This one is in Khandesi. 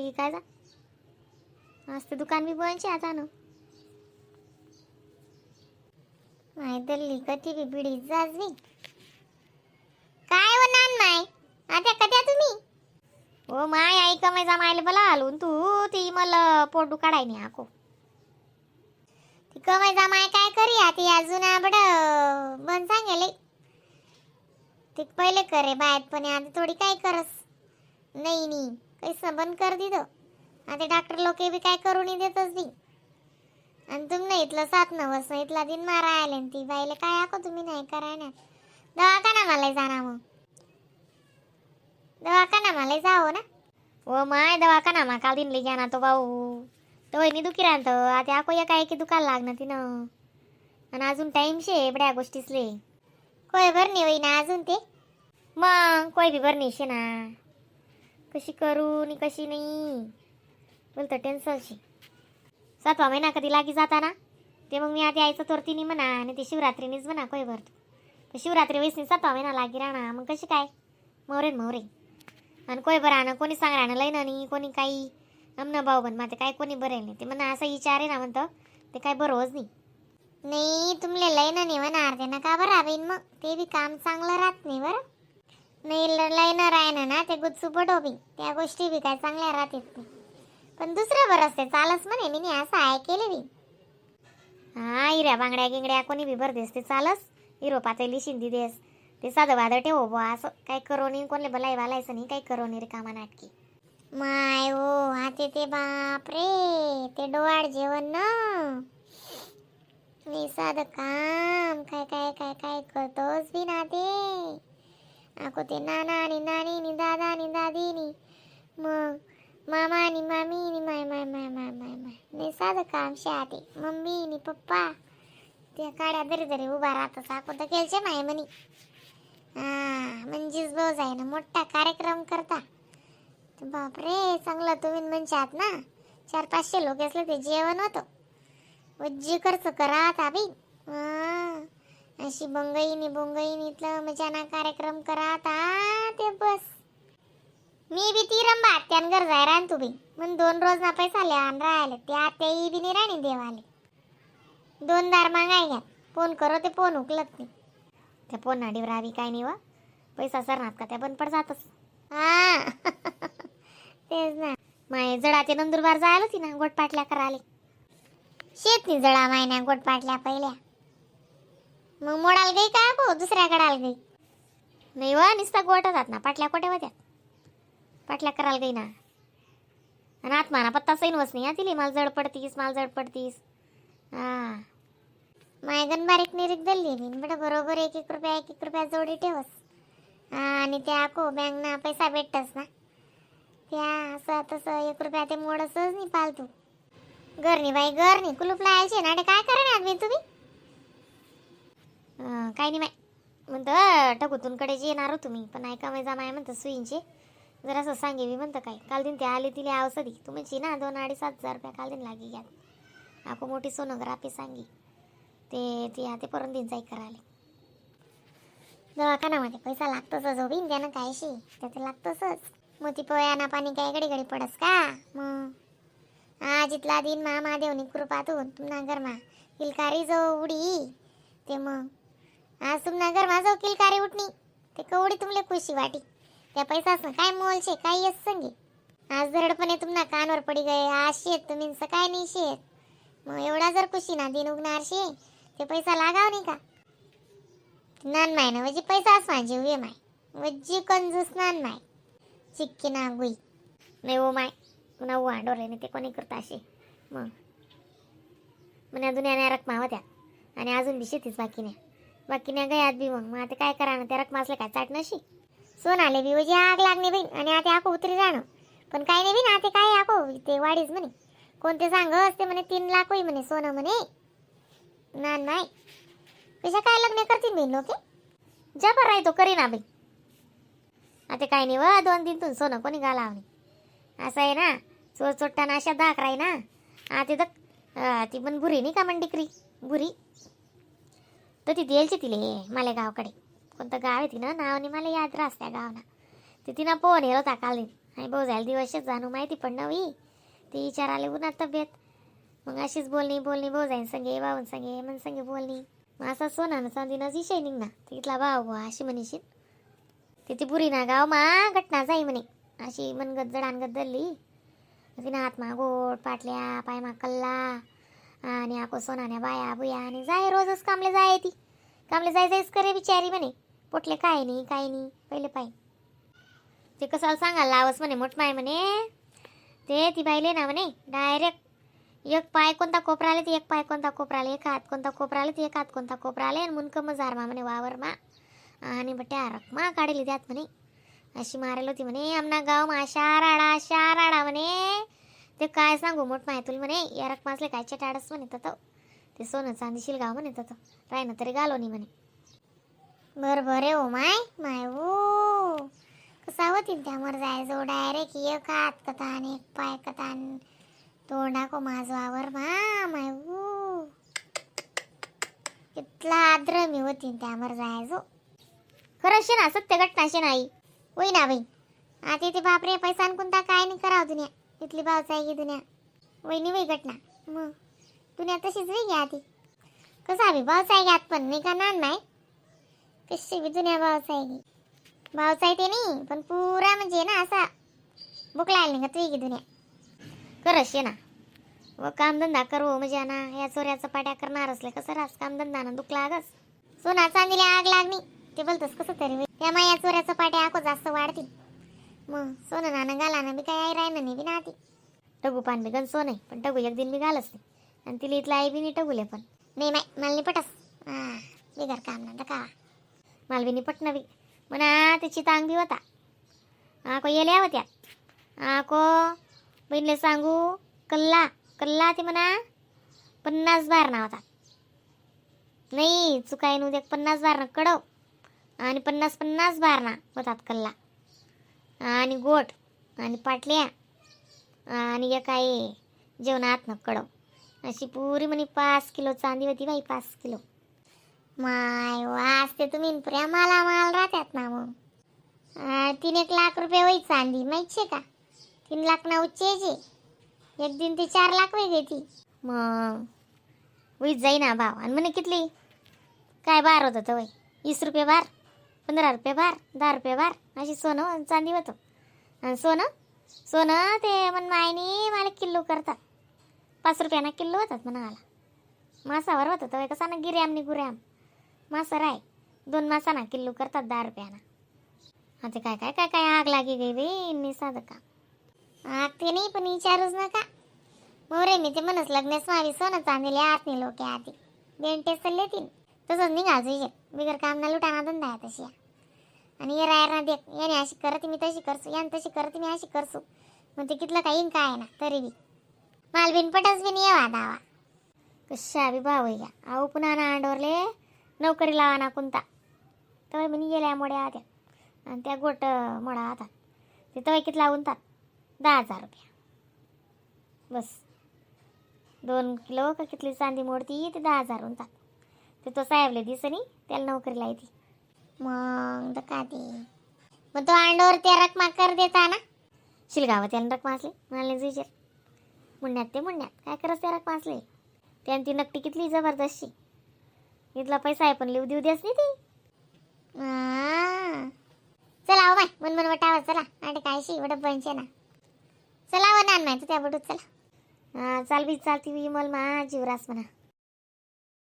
की काय जा. आज ते दुकान बी बंद आता ना. माय दिल्ली कधी बी बिडी जाजवी काय हो नान माय, आता कद्या तुम्ही? ओ my आई कमाई जा मायला बला आलून तू ती मला पोटू काढाय नाही आको. ती कमाई जा माय काय करी आता अजून बड बन सांगेल ते पहिले करे बाहेर, पण आता थोडी काय करस. नाही नाही कैसं बंद कर दिलं. आता डॉक्टर लोक बी काय करू नाही देतच नाही. आणि तुम नाही इथलं सात नवस इथला दिन मारा आले ती बाईले काय आको तुम्ही नाही कराय ना. दवाखाना मला जाणार, मग दवाखाना मला जावं ना. ओ my दवाखाना मा काल दिन ले घ्या ना तो भाऊ तो वहिनी दुखी राहतो. आता आको या काय की दुकान लागणार तिनं आणि अजून टाइम शे एवढ्या गोष्टीसले. कोय भरणी होईना अजून ते मग कोय बी भरणी शे ना. कशी करू नि कशी नाही बोलतं टेन्शन शे. सातवा महिना कधी लागी जाता ना ते मग मी आधी आईचं तोरतीनी म्हणा आणि ते शिवरात्रीनीच म्हणा कोय भरतो. पण शिवरात्री वेळेस सातवा महिना लागी राहणार मग कशी काय मोरे न मोरे. आणि कोय बरं आणं कोणी सांग राहणं लय ना नाही कोणी काही आमनं भाऊ बन माते काय कोणी बरेल नाही ते म्हणा असा विचार आहे ना म्हणतं ते काय बरोबर नाही. नाही तुमले लय ना नाही म्हणणार ते नका बरं बहीण, मग ते बी काम चांगलं राहत नाही बरं. नाही लय न राहणं ना ते गुच्चू पडो बी त्या गोष्टी बी काय चांगल्या राहतात नाही. पण दुसरं बरं असते चालस म्हणे मी नाही असं ऐकेले बी. हा हिऱ्या बांगड्या गिंगड्या कोणी बी भर देस ते चालस. हिरो पातळी शिंदी देस ते साधं वादळ ठेव बुवा असं काय करो नाही कोणले बलाई वालायचं नाही काय करो नाही रे कामा नाटकी. माय हो आते ते बापरे ते डोहाळ जेवण ना नाही साधं काम काय काय काय काय करतोस बी ना ते आको ते नाना आणि नानी नि दादा आणि दादी नि मग मामा आणि मामी नि माय माय माय माय माय माय नाही साधं काम शे आते मम्मी नि पप्पा त्या काड्या दरी दरी उभा राहतस आको तर केलचे माय म्हणी. हा म्हणजेच भाऊ जाय ना मोठा कार्यक्रम करता. तर बापरे चांगलं तुम्ही म्हणशात ना 400-500 लोक असले ते जेवण होतं उज्जी खर्च करा आता बी. हा अशी बंगईनी बोंगईनी इथलं मजाना कार्यक्रम करा आता ते बस. मी बी ती रंबा आत्यान घर जाय रान तू बी मग 2 रोज ना पैसा आण राहिले ते आत्याई बी नाही राणी देवाले. 2 दार मागाय घ्या फोन करो ते फोन उकलत नाही. त्या फोन नाडीवर रावी काय नाही वा पैसा सरनात का त्या बंद पड जातच. हा तेच ना माय जडा ते नंदुरबार जायला होती ना गोटपाटल्या कराले शेत नाही जळा मायना गोटपाटल्या पहिल्या मग मोडाल गई का गो दुसऱ्याकडे आल गई नाही वा नुसता गोट होतात ना पाटल्या कोठे होत्या पाटल्या करायला गई ना. आणि आत्मा ना पत्ता सैन वसनी हा तिली माल जड पडतीस माल जड पडतीस. हा मायगन बारीक निरीक दिली मी बडं बरोबर 1-1 रुपया 1-1 रुपया जोडी ठेवस. हा आणि त्या आको बँक ना पैसा भेटतस ना त्या असं तसं 1 रुपया ते मोडसच नाही पालतू. घरनी बाई घरनी कुलूप लावायचे ना काय करणार मी तुम्ही. काय नाही माय म्हणतं टकुतूनकडे जे येणार हो तुम्ही पण ऐका माझा माय म्हणतं सुईंचे जरासं सांगे मी म्हणतं काय काल दिन ते आले तिले औषधी तुमची ना 2-2.5 हजार रुपया काल दिन लागी घ्या आको मोठी सोनोग्राफी सांगी ते ती आता परत दिन जाई करायला. दवाखान्यामध्ये पैसा लागतोच हो बिन त्यानं कायशी त्याचं लागतोच. मग ती पोयाना पाणी काय घडी घडी पडस का मग. आज इथला दिन मा महादेवनी कृपातून तुमना घरमा किलकारी जो उडी ते मग आज तुमना घरमा जो किलकारी उठणी ते कवडी तुमले खुशी वाटी त्या पैसाच काय मोल शे काय येस संगे. आज दरडपणे तुमना कानवर पडी गए आज शेत तुम्ही काय नाही शेत मग एवढा जर खुशी ना दिन उगणार शे ते पैसा लागाव नाही का. नान माय ना म्हणजे पैसाच माझी उभे माय वज्जी कंजूस नान माय चिक्की ना गुई नाही ओ my पुन्हा वांडोर नाही ते कोणी करता असे मग म्हणे दुनिया रकमा होत्या आणि अजून बी शेतीच बाकी नाही बाकी नाही गयात बी मग मग आता काय करा ना त्या रकमा असल्या काय चाट नशी सोन आले बी म्हणजे आग लागणे बाई आणि आता आको उतरी राहणं पण काय नाही बी ना ते काय आको ते वाढीच म्हणे कोणते सांग असते म्हणे 3 लाख होई म्हणे सोनं म्हणे ना नाही कशा काय लग्न करतील बाई लोके जबर राहतो करीना बाई. आता काय नाही व 2 दिन तून सोनं कोणी घालावं नाही असं आहे ना चोर चोट्टाना अशा दाख राही ना. आता तर ती पण बुरी नाही का मंडिकरी बुरी तर ती द्यायची तिले मालेगावकडे कोणतं गाव आहे तिनं नाव नाही मला याद राहस त्या गावना ते तिनं पोहन येत होता काल. आणि भाऊ झाले दिवसच जाणू माहिती पण नवी ते विचाराले उन्हात तब्येत. मग अशीच बोलणी बोलणी भाऊ जाईन संगे, बावन संगे, मन संगे बोलणी. मग असा सोना ना चांदीना विषय निघना, तिथला भाव बुवा अशी म्हणीशील. तिथे पुरी ना गाव मा घटना जाई म्हणे, अशी मनगत जडानगत धरली तिनं, हातमा गोड पाटल्या, पायमा कल्ला आणि आको सोनान्या बाया बुया आणि जाय रोजच कामले जाय. ती कामले जाय जायच करे बिचारी म्हणे. पोटले काय नाही, काय नाही पहिले पाय. ते कसाला सांगायला लावस म्हणे मोठमाय म्हणे. ते ती बाईले ना म्हणे डायरेक्ट एक पाय कोणता कोपरा आले ते एक पाय कोणता कोपरा आले, एक हात कोणता कोपरा आले ते एक हात कोणता कोपरा आले आणि मुनकं मजार मा म्हणे वावर मा आणि बट्या रकमा काढली त्यात म्हणे. अशी मारेल होती म्हणे आमना गाव मा, अशा राडा, अशा राडा म्हणे. ते काय सांगू मोठ माय तुला म्हणे, या रकमासले काय चटाडस म्हणे. तर ते सोनं चांदी शिलगाव म्हणे, तर राय ना तरी घालो नाही म्हणे. बरोबर आहे हो माय. माय हो, कसा होतील त्यावर जायचो डायरेक्ट एक हात कथा आणि एक पाय कथा आणि तोंडा को माझवावर मा. माय हो, इतला आद्रमी होती त्यावर जायचो. खरं शे ना, सत्य घटना शे नाही. होई ना बाई. आता ते बापरे, पैसा कोणता काय नाही करावं दुनिया इथली भावचा की दुनिया वहिनी बाई घटना. मग दुनिया तशीच वेगळी आधी कसा बी भावचा घ्यात पण नाही का नान नाही कशी बी दुनिया भावचा आहे भावचा ते नाही, पण पुरा म्हणजे ना असा बुकला निघत वेगळी दुनिया. खरं शे ना. व कामधंदा करू म्हणजे ना या चोऱ्याचा पाट्या करणार असले कसं रास कामधंदा ना दुखला आगस. सोना चांदीला आग लागणी ते बोलतोस कसं तरी होईल. त्या माया चोऱ्याचा पाट्या आको जास्त वाढतील. मग सोनं नाणं घाला ना बी काय आई राहिना नाही बी ना ती. टगू पान बी गण सोन आहे, पण टगू एक दिन बी घालच नाही आणि तिला इथला आई बी नाही टगुले पण. नाही माय, मला नाही पटस. हा बिगर काम ना का. मला बी नाही पटणं बी म्हणा. त्याची तांग बी होता आको येल्या होत्या आको बहिणीला सांगू कल्ला कल्ला ते म्हणा 50 बार ना होता नाही चुकाय उद्या 50 बार ना कडव आणि 50 50 बार ना होतात कल्ला आणि गोट आणि पाटल्या आणि एक आहे जेवणात न कडव, अशी पुरी म्हणे 5 किलो चांदी होती बाई, 5 किलो. माय वाजते तुम्ही पुऱ्या माला माल राहत्यात ना. मग 3 एक लाख रुपये होई चांदी माहिती का? 3 लाख ना उच्चेचे एक दिन ते 4 लाख होई गई ती. मग वीज जाई ना भाव. आणि म्हणे कितली काय बार होतं तर वय 20 रुपये बार, 15 रुपये बार, 10 रुपये बार अशी सोनं आणि चांदी होतं. आणि सोनं सोनं ते म्हण मायनी मला किल्लो करतात, 5 रुपयाना किल्लो होतात म्हणा मला. मासावर होतं तर कसा ना गिर्याम नि गुऱ्याम मासा राय, 2 मासाना किल्लो करतात 10 रुपयाना. आता काय काय काय काय आग लागी गई बाई नी साधं का. आग ते नाही पण विचारूच नका मोरे. मी ते म्हणस लग्नास मावी सोनं चांदीले आत नाही लोक आधी बेंटे सल्ले तीन तसंच निघाल बिगर काम ना लुटाना धंदा आहे तशी. आणि ये रायर ना देख, याने अशी करत मी तशी करसू, याने तशी करत मी अशी करसू. मग ते कितलं काही काय ना तरी बी माल बिन पटस बिन येवा दावा. कशा बी भाव या अहो पुन्हा ना अंडवरले नोकरी लावा ना कोणता तवय म्हणे गेल्या मोड्या आत्या आणि त्या गोट मोडा आता ते तवय किती लावून तात 10,000 रुपया बस. 2 किलो का कितली चांदी मोडती ते 10,000 होतात. ते तो साहेबले दिसनी त्याला नोकरीला येते. मग का ते मग तो अंडोर त्या रकमा कर देता ना. शिलगावात त्याला रकमा असली मला विचार मुन्यात ते मुन्यात काय करत त्या रकमा असले त्यानं ती नकटी कितली जबरदस्ती इथला पैसा आहे पण लिहू देऊ द्यास नाही ती. आ. चला हो बाय मन मन वटावर चला आणि काय शी वड बनशे ना. चला व नान माहिती त्या बडूत चला. हा, चाल बी चालती विमल मा जीवरास म्हणा.